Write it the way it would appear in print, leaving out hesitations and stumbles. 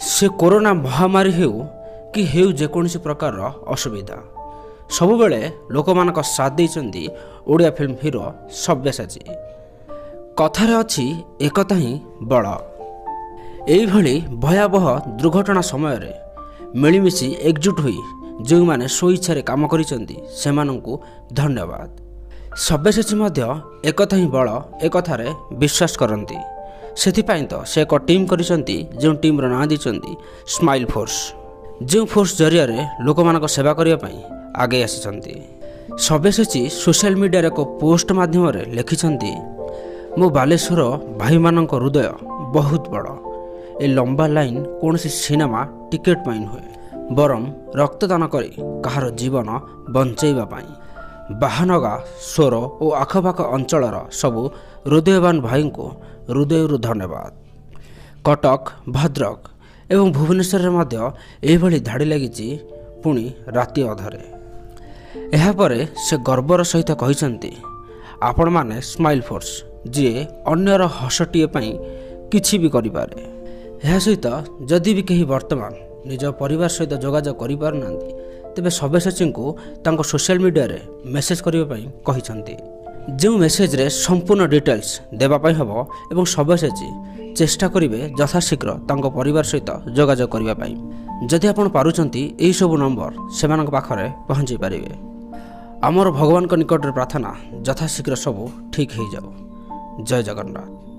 ସେ କରୋନା ମହାମାରୀ ହେଉ କି ହେଉ ଯେକୌଣସି ପ୍ରକାରର ଅସୁବିଧା, ସବୁବେଳେ ଲୋକମାନଙ୍କ ସାଥ ଦେଇଛନ୍ତି ଓଡ଼ିଆ ଫିଲ୍ମ ହିରୋ ସବ୍ୟସାଚୀ। କଥାରେ ଅଛି, ଏକତା ହିଁ ବଳ। ଏଇଭଳି ଭୟାବହ ଦୁର୍ଘଟଣା ସମୟରେ ମିଳିମିଶି ଏକଜୁଟ ହୋଇ ଯେଉଁମାନେ ସ୍ୱଇଚ୍ଛାରେ କାମ କରିଛନ୍ତି, ସେମାନଙ୍କୁ ଧନ୍ୟବାଦ। ସବ୍ୟସାଚୀ ମଧ୍ୟ ଏକତା ହିଁ ବଳ ଏକଥାରେ ବିଶ୍ୱାସ କରନ୍ତି। ସେଥିପାଇଁ ତ ସେ ଏକ ଟିମ୍ କରିଛନ୍ତି, ଯେଉଁ ଟିମ୍ର ନାଁ ଦେଇଛନ୍ତି ସ୍ମାଇଲ୍ ଫୋର୍ସ, ଯେଉଁ ଫୋର୍ସ ଜରିଆରେ ଲୋକମାନଙ୍କ ସେବା କରିବା ପାଇଁ ଆଗେଇ ଆସିଛନ୍ତି। ସବ୍ୟସାଚୀ ସୋସିଆଲ ମିଡ଼ିଆରେ ଏକ ପୋଷ୍ଟ ମାଧ୍ୟମରେ ଲେଖିଛନ୍ତି, ମୋ ବାଲେଶ୍ୱର ଭାଇମାନଙ୍କ ହୃଦୟ ବହୁତ ବଡ଼। ଏ ଲମ୍ବା ଲାଇନ୍ କୌଣସି ସିନେମା ଟିକେଟ୍ ପାଇଁ ନୁହେଁ, ବରଂ ରକ୍ତଦାନ କରି କାହାର ଜୀବନ ବଞ୍ଚାଇବା ପାଇଁ। ବାହାନଗା, ସୋର ଓ ଆଖପାଖ ଅଞ୍ଚଳର ସବୁ ହୃଦୟବାନ ଭାଇଙ୍କୁ ହୃଦୟରୁ ଧନ୍ୟବାଦ। କଟକ, ଭଦ୍ରକ ଏବଂ ଭୁବନେଶ୍ୱରରେ ମଧ୍ୟ ଏହିଭଳି ଧାଡ଼ି ଲାଗିଛି, ପୁଣି ରାତି ଅଧରେ। ଏହାପରେ ସେ ଗର୍ବର ସହିତ କହିଛନ୍ତି, ଆପଣମାନେ ସ୍ମାଇଲ୍ ଫୋର୍ସ, ଯିଏ ଅନ୍ୟର ହସଟିଏ ପାଇଁ କିଛି ବି କରିପାରେ। ଏହା ସହିତ ଯଦି ବି କେହି ବର୍ତ୍ତମାନ ନିଜ ପରିବାର ସହିତ ଯୋଗାଯୋଗ କରିପାରୁନାହାନ୍ତି, ତେବେ ସବ୍ୟସାଚୀଙ୍କୁ ତାଙ୍କ ସୋସିଆଲ ମିଡ଼ିଆରେ ମେସେଜ୍ କରିବା ପାଇଁ କହିଛନ୍ତି, ଯେଉଁ ମେସେଜରେ ସମ୍ପୂର୍ଣ୍ଣ ଡିଟେଲ୍ସ ଦେବା ପାଇଁ ହେବ ଏବଂ ସବ୍ୟସାଚୀ ଚେଷ୍ଟା କରିବେ ଯଥାଶୀଘ୍ର ତାଙ୍କ ପରିବାର ସହିତ ଯୋଗାଯୋଗ କରିବା ପାଇଁ। ଯଦି ଆପଣ ପାରୁଛନ୍ତି, ଏହିସବୁ ନମ୍ବର ସେମାନଙ୍କ ପାଖରେ ପହଞ୍ଚାଇ ପାରିବେ। ଆମର ଭଗବାନଙ୍କ ନିକଟରେ ପ୍ରାର୍ଥନା, ଯଥାଶୀଘ୍ର ସବୁ ଠିକ୍ ହେଇଯାଉ। ଜୟ ଜଗନ୍ନାଥ।